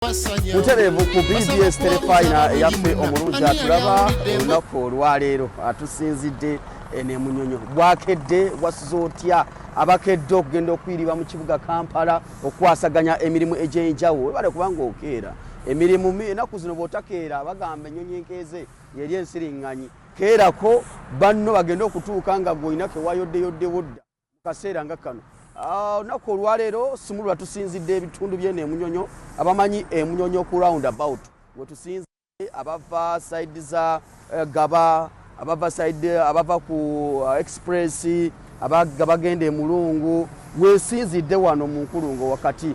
Mutereevu ku BBS Terefayina eyaffe omulungi atulaba olunaku olwaleero, atusinzidde ne Munyonyo. Bwakedde, wasuze otya? Abakedde okugenda okuyiriba mu kibuga Kampala okukwasaganya emirimu egy'enjawulo, webale kubanga okeera emirimu ennaku zino. Bw'otakeera bagamba ennyonyi enkeeze yeri ensiriŋŋanyi. Keerako banno bagende okutuuka nga gw'olina kewayoddeyoddewo dda. Kaseera nga kano, olunaku olwaleero Sumulula tusinzidde ebitundu byeno Emunyonyo. Abamanyi Emunyonyo ku round about wetusinzidde, abava side za Gaba, abava side, abava ku Express, abagenda Emulungu, wesinzidde wano mu nkulungo wakati.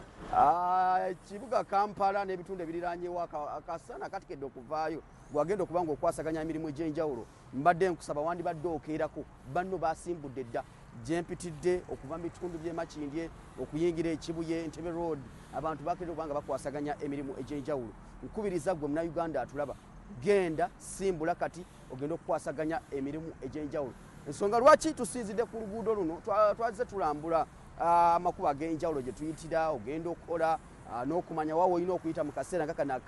Ekibuga Kampala n'ebitundu ebiriranyewo, akasana katikedde okuvaayo. Gwagenda okuba nga okwasaganya emirimu egy'enjawulo, mbadde nkusaba wandibadde okeerako banno basimbudde dda. Gyempitidde okuva mu bitundu by'e Makindye okuyingira Ekibuye, Entebbe Road, abantu bakedde okubanga bakwasaganya emirimu egy'enjawulo. Nkubiriza gwe Munnayuganda atulaba, genda simbula kati ogende okukwasaganya emirimu egy'enjawulo. Ensonga lwaki tusinzidde ku luguudo luno, twazze tulambula amakubo ag'enjawulo gye tuyitira ogenda okukola n'okumanya waawe olina okuyita mu kaseera nga kano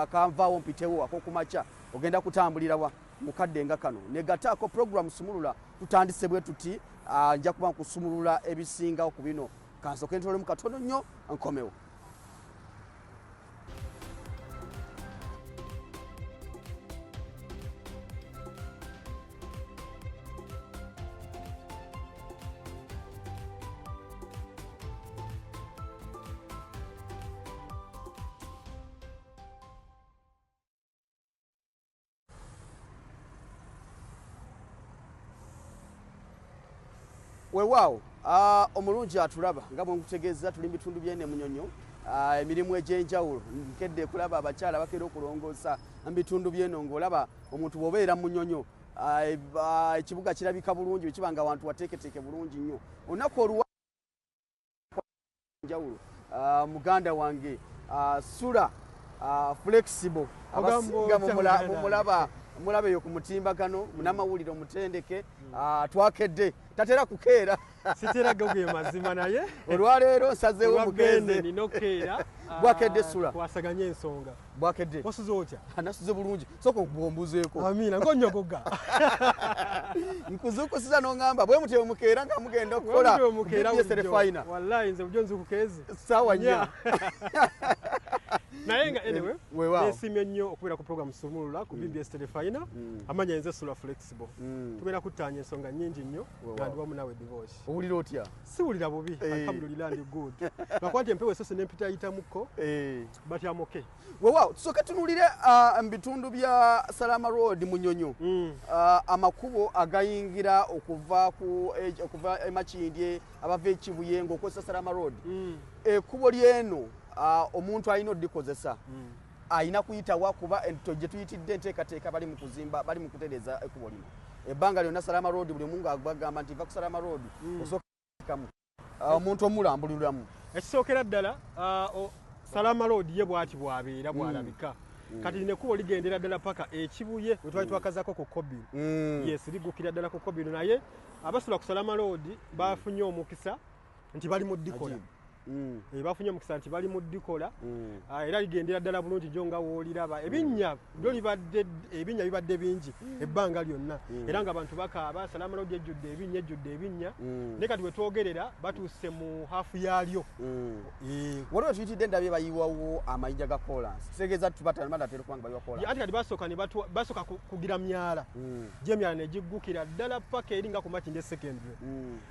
akanvaawo mpitewo ak'okumakya, ogenda kutambulirawa mukadde nga kano. Negataako program Sumulula tutandise bwe tuti, nja kuba nkusumulula ebisingawo ku bino. Kansooke ntolemu katono nnyo, nkomewo. Weewaawo, omulungi atulaba, nga bwe nkutegeeza, tuli mu bitundu byene Munyonyo, emirimu egy'enjawulo. Nkedde kulaba abakyala bakeera okulongoosa mu bitundu byeno, ng'olaba omuntu bw'obeera Munyonyo, ekibuga kirabika bulungi bwe kiba nga wantu wateeketeeke bulungi nnyo. Olunaku oluwa njawulo, muganda wange Sula Flexible, abasinga mumulaba mulaba eyo ku mutimbagano, munamawulire omutendeke. Twakedde, tatera kukeera. Sitera ge mazima, naye olwaleero nsazeewo mugenze. Nina okukeera. Bwakedde, Sula. Kwasaganye ensonga. Bwakedde. Wasuze otya? Nasuze bulungi, sooka okubombuzeeko. Amiina, ngonyogoga. Nkuzuukusiza n'oŋŋamba bwe mutyo mukeera nga mugenda okukola BBS Terefayina. Wallahi nze bujo nzukukeezi Ssaawa 4. Naye nga anyway, Weewaawo. Nesiimye nnyo okubeera ku program Sumulula ku BBS Terefayina. Amanya nze Sula Flexible. Tugenda kuttaanya ensonga nnyingi nnyo nga ndi wamu naawe, Divorce. Owulira otya? Siwulira bubi. Alhamdulillah, ndi good, lwakuba nti empewo esose nempitayitamuko, but I'm okay. Weewaawo, tusooke tunulire mu bitundu bya Salama Road Munyonyo, amakubo agayingira okuva Emakindye, abava Ekibuye ng'okozesa Salama Road. Ekkubo lyeno, omuntu alina oddikozesa alina kuyitawa? Kuba gye tuyitidde enteekateeka, bali mu kuzimba, bali mu kutereeza ekkubo lino ebbanga lyonna. Salama Road, buli omu ng'agamba nti va ku Salama Road, osookamu omuntu omulambuliramu. Ekisookera ddala, Salama Road ye bwati bwabeera, bwalabika kati. Lino ekkubo ligendera ddala paka Ekibuye we twali twakazako ku Kobino. Yes, liggukira ddala ku Kobino, naye abasula ku Salama Road bafunye omukisa nti bali mu ddikola. Bafunye omukisa nti bali mu ddikola. Era ligendera ddala bulungi gyo nga wooliraba. Ebinnya byo libadde, ebinnya bibadde bingi ebbanga lyonna, era nga abantu bakaaba Salama Road ejjudde ebinnya, ejjudde ebinnya. Naye kati wetwogerera batuuse mu half yaalyo. Waliwo tuyitidde ndabye bayiwawo amayinja ga kolansi, kitegeeza tubatanatera okuba nga bayiwa kolansi. Anti kati basooka ne basooka kugira myala, gyemyala negiggukira ddala paka eri nga ku Makindye Secondary.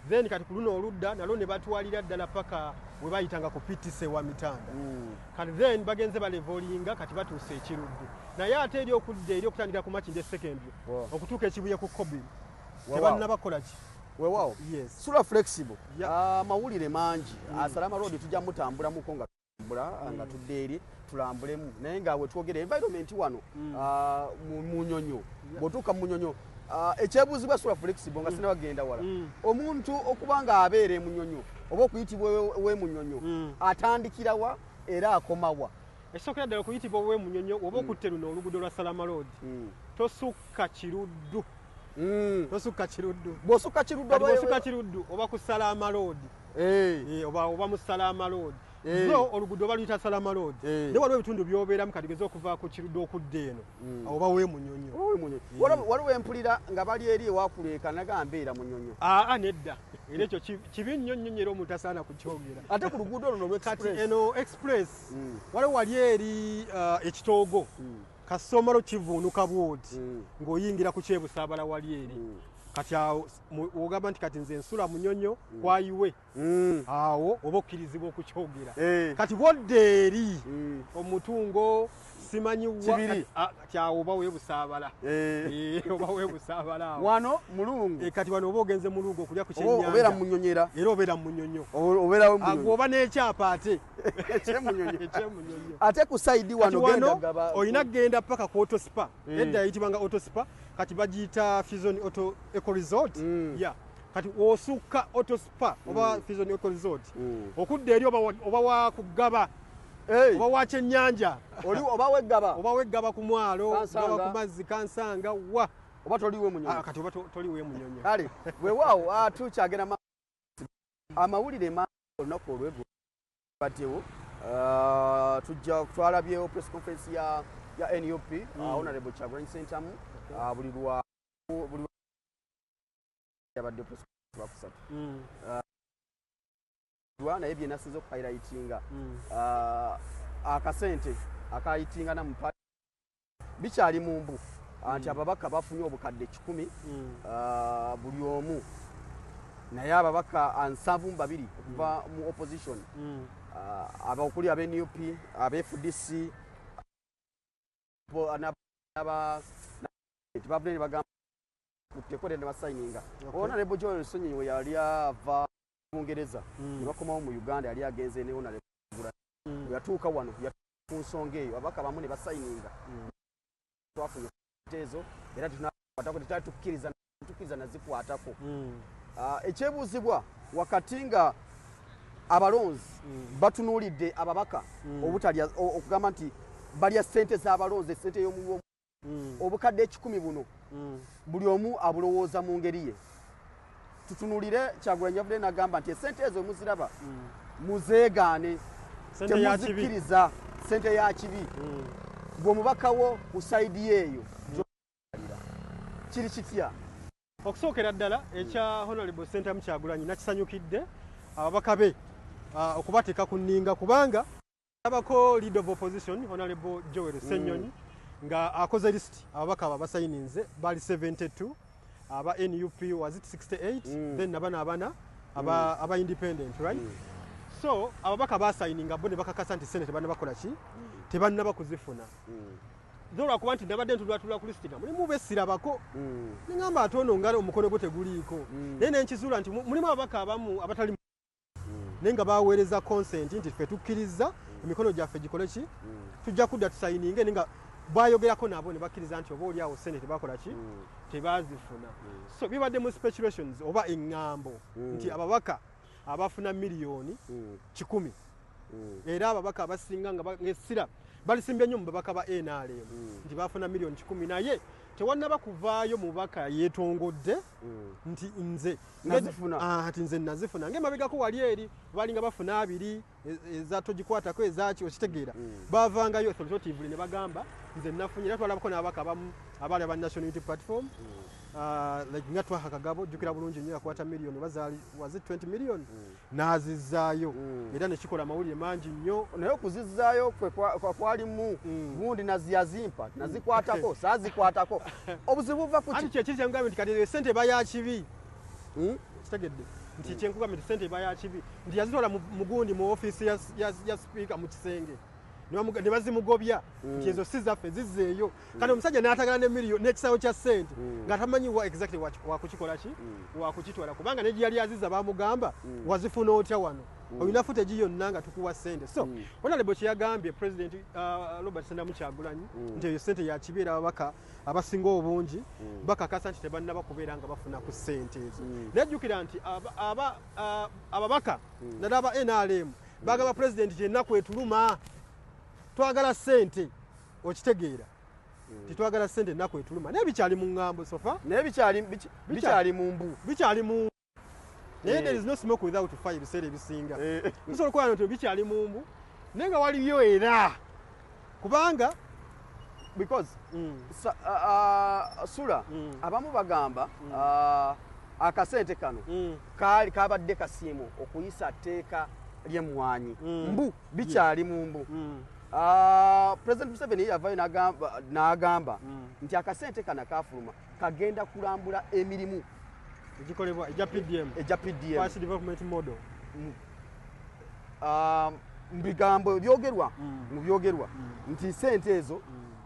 Then kati ku luno oludda nalwo ne batwalira ddala paka we bayitanga ku PTC wa Mitanda. Kati then bagenze balevelinga, kati batuuse Ekiruddu. Naye ate eri okudda eri okutandikira ku Makindye Secondary okutuuka Ekibuye ku Kobiri, tebannabakola ki. Weewaawo. Yes. Sula Flexible, amawulire mangi. Salama Road tujja mutambulamuko nga tulambula, nga tudde eri tulambulemu, naye nga wetwogera environment wano mu Munyonyo, bw'otuuka mu Munyonyo, ekyebuuzibwa, Sula Flexible, nga sinabagenda wala, omuntu okuba nga abeera Emunyonyo oba okuyitibwa ow'Emunyonyo, atandikirawa era akomawa? Ekisookera ddala, okuyitibwa ow'Emunyonyo, oba okutte luno oluguudo lwa Salama Road, tosukka Kiruddu. Tosukka Kiruddu. Bw'osukka Kiruddu? Kati bw'osukka Kiruddu oba ku Salama Road. Oba mu Salama Road. Zo oluguudo baluyita Salama Road, naye waliwo ebitundu by'obeeramu kati geza okuva ku Kiruddu okudda eno, awo oba Munyonyo. Waliwo empulira nga bali eri ewakuleeka naga mbeera Munyonyo. Aa, nedda, era ekyo kibi nnyo nnyo nnyo, era omuntu asaana kukyogera. Ate ku luguudo luno kati eno express, waliwo wali eri ekitoogo kasomalo kivuunuka bwoti ng'oyingira ku kyebusaabala wali eri. Kati awo ogamba nti kati nze nsula Munyonyo kwayiwe, awo oba okkirizibwa okukyogera. Kati bwodda eri omutungo simanyi kati awo oba weebusaabala, oba weebusaabala awo. Wano Mulungu. Kati wano oba ogenze Mulungu okulya ku kyennyanja. Obeera Munyonyera. Era obeera Munyonyo. Obeerawo Munyonyo oba n'ekyapa ate ekyemunyonyo. Ekyemunyonyo. Ate ku side wano genda gaba olina kugenda paka ku Auto Spa. Edda yayitibwanga Auto Spa, kati bagiyita Fusion Auto Eco Resort. Ya, kati osukka Auto Spa oba Fusion Eco Resort okudda eri oba wakugaba oba wakyennyanja. Oli oba weggaba. Oba weggaba ku mwalo, gaba ku mazzi Kansanga wa oba toliwe Munyonyo. Kati oba toliwe Munyonyo. Kale weewaawo, tukyagenda amawulire olunaku olweggulo baddewo, tujja twalabyewo press conference ya NUP, Honorable Kyagulanyi Ssentamu. Buli lwa buli yabadde press lwakusatu, naye byenasinze okuhighlightinga akasente akayitingana mu bikyali mu mbu nti ababaka bafunye obukadde 100 buli omu, naye ababaka 72 okuva mu opposition, abakuli abe NUP, abe FDC, bavudde ne bagamba kutekole ne basayininga. Honorable Joel Ssenyonyi we yali ava Bungereza ne bakomawo mu Uganda, yali agenze ne Honorable yatuuka wano ku nsonga eyo, ababaka bamu ne basayininga, twafunye ezo era tunakwatako, tetali tukkiriza nazikwatako. Ekyebuuzibwa wakati nga abalonzi batunuulidde ababaka obutalya, okugamba nti balya ssente z'abalonzi, essente y'omuwi, obukadde 100 buno buli omu abulowooza mu ngeri ye. Tutunuulire Kyagulanyi yavudde n'agamba nti essente ezo muziraba, muzeegaane, temuzikkiriza, ssente ya kibi. Gwe omubakawo ku side yeeyo kiri kitya? Okusookera ddala ekya Honorable Ssentamu Kyagulanyi, nakisanyukidde ababaka be okubateeka ku nninga, kubanga abako leader of opposition Honorable Joel Ssenyonyi nga akoze list, ababaka abo abasayininze bali 72, aba NUP was it 68, then nabana abana aba independent, right? So ababaka basayininga bo ne bakakasa nti sente tebanna bakola ki, tebannaba kuzifuna. Zo lwakuba nti nabadde ntulwatulwa ku lisiti nga mulimu besirabako, neŋŋamba ate ono nga omukono gwe teguliiko, naye nenkizuula nti mulimu ababaka abamu abatali, naye nga baweereza consent nti ffe tukkiriza emikono gyaffe gikole ki, tujja kudda tusayininge, naye nga bayogerako nabo ne bakkiriza nti oba oli awo sente tebakola ki, tebazifuna. So bibadde mu speculations oba eŋŋambo nti ababaka abafuna miliyoni 100, era ababaka abasinga nga ng'essira balisimbye nnyo mu babaka ba NRM nti bafuna miliyoni 100, naye tewannaba kuvaayo mubaka yeetongodde nti nze Nazifuna. Nti nze nazifuna. Ng'emabegako wali eri balinga bafuna abiri eza togikwatako ezaki, okitegeera, bavangayo authoritatively ne bagamba nze nafunye. Era twalabako n'ababaka abamu abaali aba National Unity Platform, like nga Twaha Kagabo, jjukira bulungi nnyo, yakwata miliyoni oba zaali was it 20 million n'azizaayo, era nekikola amawulire mangi nnyo. Naye okuzizaayo kwe kwalimu gundi naziyazimpa, nazikwatako, saazikwatako, obuzibu buva ku Anti ki? Kyekiri kyenkugambye nti kati esente eba ya kibi. Kitegedde nti kyenkugambye nti sente eba ya kibi, nti yazitwala mu gundi mu ofiisi ya sipiika mu kisenge ne bazimugobya nti ezo si zaffe, zizzeeyo. Kati omusajja n'atagala ne miliyoni n'ekisawo kya ssente nga tamanyi wa exactly wakukikola ki, wakukitwala, kubanga ne gye yali aziza bamugamba, wazifuna otya wano, olina footage yonna nga tukuwa ssente? So honorable kyeyagambye President Robert Ssentamu Kyagulanyi nti eyo ssente ya kibi, era ababaka abasinga obungi bakakasa nti tebannaba kubeera nga bafuna ku ssente ezo. Naye jjukira nti ababaka naddala aba NRM bagamba President nti ennaku etuluma, twagala ssente, okitegeera, titwagala ssente, ennaku etuluma, naye bikyali mu ŋŋambo so far. Naye bikyali mu mbu. Bikyali mu Naye there is no smoke without fire. Ebiseera ebisinga bisobola okuba nti bikyali mumbu, naye nga waliyo era kubanga because Sula, abamu bagamba akasente kano kaali kabadde kasiimo okuyisa tteeka ly'emmwanyi, mbu bikyali mu mbu. President Museveni yavayo n'agamba nti akasente kano akafuluma kagenda kulambula emirimu egikolebwa egya PDM, egya PDM, First Development Model. Mu bigambo byogerwa, mu byogerwa nti sente ezo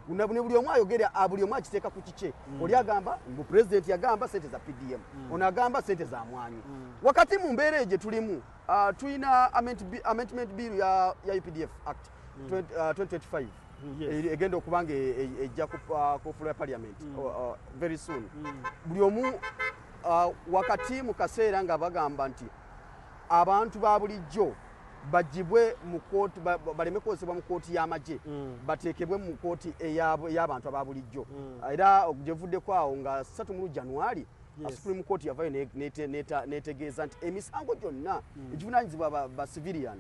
ne buli omu ayogera, buli omu akiteeka ku kikye. Oli agamba mbu pulezidenti yagamba sente za PDM, ono agamba sente za mwanyi. Wakati mu mbeera eyo gye tulimu, tulina amendment bill ya UPDF Act 2025 egenda okuba nga ejja ku floor ya parliament very soon. Buli omu wakati mu kaseera nga bagamba nti abantu ba bulijjo bagibwe mu kooti, baleme kukozesebwa mu kooti y'amagye, bateekebwe mu kooti ey'abantu aba bulijjo. Era gyevuddeko awo nga 3 mu January, Supreme Court yavayo netegeeza nti emisango gyonna egivunaanyizibwa ba civilian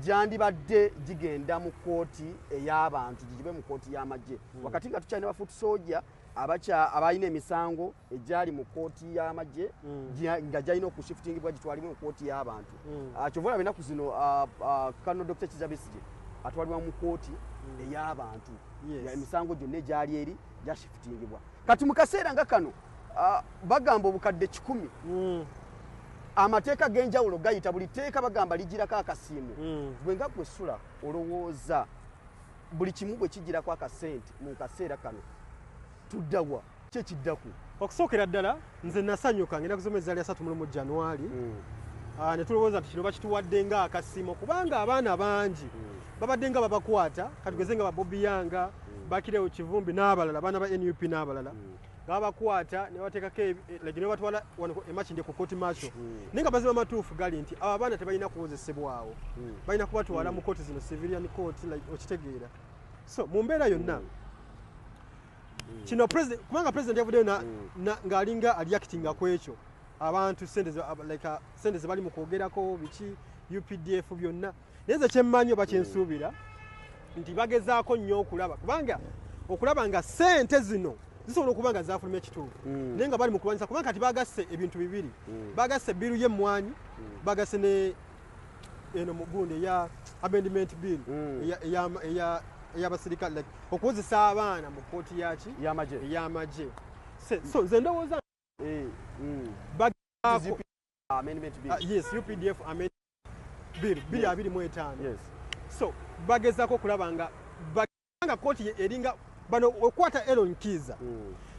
gyandibadde gigenda mu kooti ey'abantu, gigibwe mu kooti y'amagye. Wakati nga tukyalina ba foot soldier abalina emisango egyali mu kooti y'amagye nga gyalina okushiftingibwa gitwalibwe mu kooti y'abantu. Kyova olaba ennaku zino Colonel Dr. Kizza Besigye atwalibwa mu kooti ey'abantu. Emisango gyonna egyali eri gyashifitingibwa. Kati mu kaseera nga kano, bagamba obukadde 100, amateeka g'enjawulo gayita, buli tteeka bagamba ligirako akasiimo. Gwe nga gwe Sula, olowooza buli kimu bwe kigirako akasente mu kaseera kano, tuddawa? Ki ekiddaku? Okusookera ddala nze nasanyuka ngenda kusoma ezaali 31 January, ne tulowooza nti kino bakituwadde nga akasiimo, kubanga abaana bangi babadde nga babakwata. Katugeze nga ba Bobi Young, Bakirewo Kivumbi n'abalala, abaana ba NUP n'abalala, nga babakwata ne bateekako like ne babatwala wano e Makindye ku kooti martial. Naye nga mazima matuufu gali nti abo abaana tebalina kuwozesebwawo, balina kubatwala mu kooti zino, civilian court, like okitegeera. So mu mbeera yonna kino president, kubanga president yavuddeyo ng'alinga aliactinga ku ekyo abantu sente like sente ze bali mu kwogerako biki, UPDF byonna. Naye nze kyemmanyi oba kyensuubira nti bagezaako nnyo okulaba, kubanga okulaba nga sente zino zisobola okuba nga zafulumya ekituufu, naye nga bali mu kulwanyisa, kubanga kati bagasse ebintu bibiri: bagasse bill y'emmwanyi, bagasse ne eno mugundi eya amendment bill ey'abasirikale, like okukozesa abaana mu kooti yaki? Y'amagye. Ey'amagye. So nze ndowooza bagezaako Amendment bill. Yes, UPDF amendment bill 2025. So bagezaako okulaba nga nga kooti eringa bano okwata Eron Kiiza,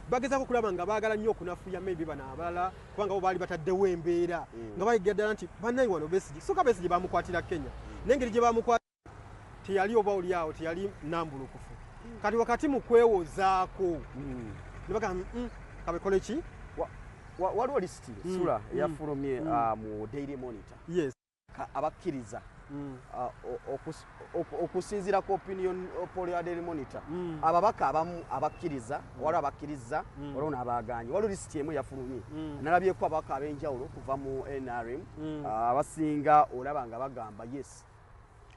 bagezaako okulaba nga baagala nnyo okunafuya maybe bano abalala, kubanga bo baali bataddewo embeera nga bayigira ddala nti bannayi wano Besigye, soka Besigye bamukwatira Kenya, n'engeri gye bamukwata teyali oba oli awo teyali nambulukufu. Kati wakati mu kwewozaako ne bagamba, kabekole ki?" Waliwo lisiti, Sula, eyafulumye mu Daily Monitor. Abakkiriza okusinziira ku opinion poll ya Daily Monitor, ababaka abamu abakkiriza, waliwo abakkiriza, waliwo n'abagaanyi. Waliwo lisiti emu eyafulumye, nalabyeko ababaka ab'enjawulo kuva mu NRM, abasinga olaba nga bagamba yes.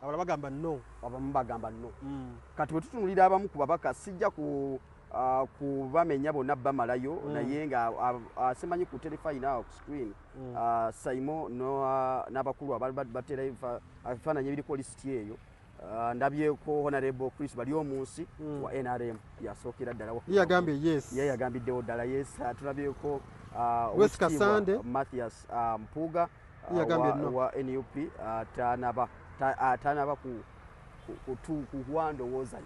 Abalala bagamba no. Abamu bagamba no. Kati bwe tutunulira abamu ku babaka, sijja ku kubamenya bonna bamalayo, naye nga simanyi ku terefayina awo ku screen, Saimo n'abakulu batera ebifaananyi ebiriko lisiti eyo. Ndabyeko Honorable Chris Baryomunsi wa NRM, yasookera ddala Ye yagambye yes. Ye yagambiddewo ddala yes. Tulabyeko Wes Oweekitiibwa Kasande. Mathias Mpuuga Ye yagambye no. wa NUP, tanaba kuwa ndowooza ye.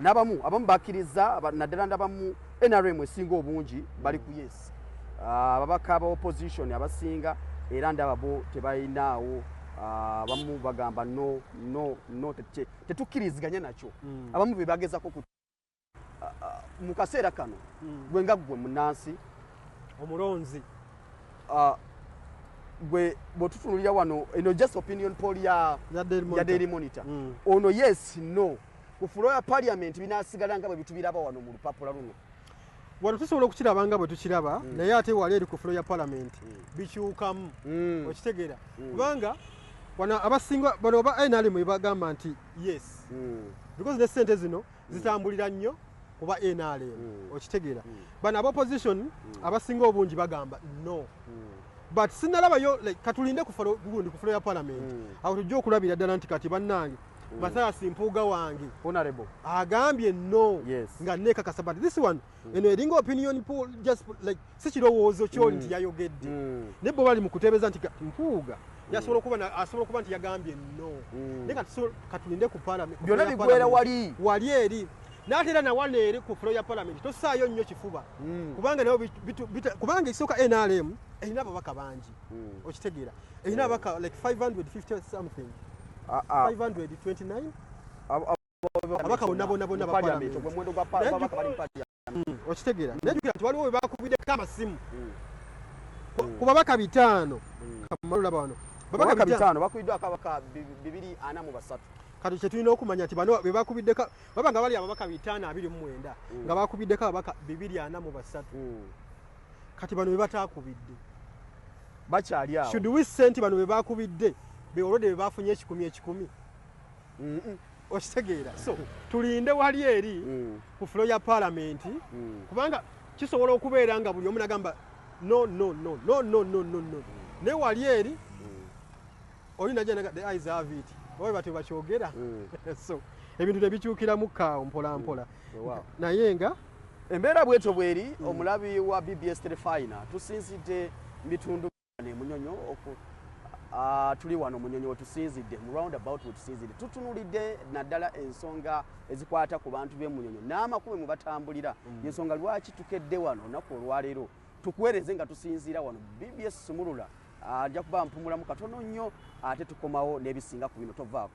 N'abamu abamu bakkiriza, naddala ndabamu NRM esinga obungi bali ku yes. Ababaka ba opposition abasinga era ndaba bo tebalinaawo. Abamu bagamba no, no, no, tetukkiriziganya nakyo. Abamu be bagezako ku mu kaseera kano, gwe nga ggwe munnansi omulonzi, gwe bwetutunulira wano eno just opinion poll ya ya Daily ya Monitor. Daily Monitor. Ono yes, no, ku floor ya parliament binasigala nga bwe bitubiraba wano mu lupapula luno? Wano tusobola okukiraba nga bwe tukiraba, naye ate wali eri ku floor ya parliament bikyukamu. Okitegeera? Kubanga wano abasinga bano oba NRM bagamba nti yes, because ne sente zino zitambulira nnyo kuba NRM. Okitegeera? Bano aba opposition abasinga obungi bagamba no, but sinalabayo, like, katulinde ku gundi, ku floor ya parliament. Awo tujja okulabira ddala nti kati bannange, Mathias Mpuuga wange honorable agambye no. Nga nekakasa, but this one, eno eringa opinion poll, just like si kirowoozo kyoli nti yayogedde, naye bo bali mu kuteebeza nti Mpuuga yasobola okuba asobola okuba nti yagambye no. Naye katulinde ku parliament, ku Byonna floor ya bigwera parliament. wali. Wali eri n'ate era nawano eri ku floor ya parliament tosaayo nnyo kifuba, kubanga nabo kubanga ekisooka NRM erina ababaka bangi. Okitegeera? Erina ababaka like 550 something, 529 ababaka bonna bonna bonna mu ba parliament, parliament. ogwo muwendo gwa Naye gw'ababaka bali mu parliament. Okitegeera? Naye jjukira nti waliwo we bakubiddeko amasimu ku babaka 500. Kamala olaba wano babaka babaka 500. 500 bakubiddwako ababaka 243. Kati kyetulina okumanya nti bano be bakubiddeko baba nga bali ababaka 529, nga bakubiddeko ababaka 243. Kati bano be bataakubidde bakyali awo. Should we say nti bano be bakubidde be olwedde be bafunye ekikumi ekikumi? Okitegeera? So tulinde wali eri ku floor ya parliament, kubanga kisobola okubeera nga buli omu nagamba no, no, no, no, no, no, no, no, naye wali eri oli najja naga the ayes have it, oba batyo bakyogera. So ebintu tebikyukiramu kaawo mpola mpola. Naye nga Embeera bwetyo bweri. Omulabi wa BBS Terefayina, tusinzidde mu bitundu ne Munyonyo tuli wano Munyonyo wetusinzidde mu roundabout, wetusinzidde tutunulidde naddala ensonga ezikwata ku bantu b'e Munyonyo n'amakubo mwe batambulira. Ensonga lwaki tukedde wano olunaku olwaleero tukuweereze nga tusinziira wano BBS Sumulula. Ajja kuba mpumulamu katono nnyo, ate tukomawo n'ebisinga ku bino. Tovaako.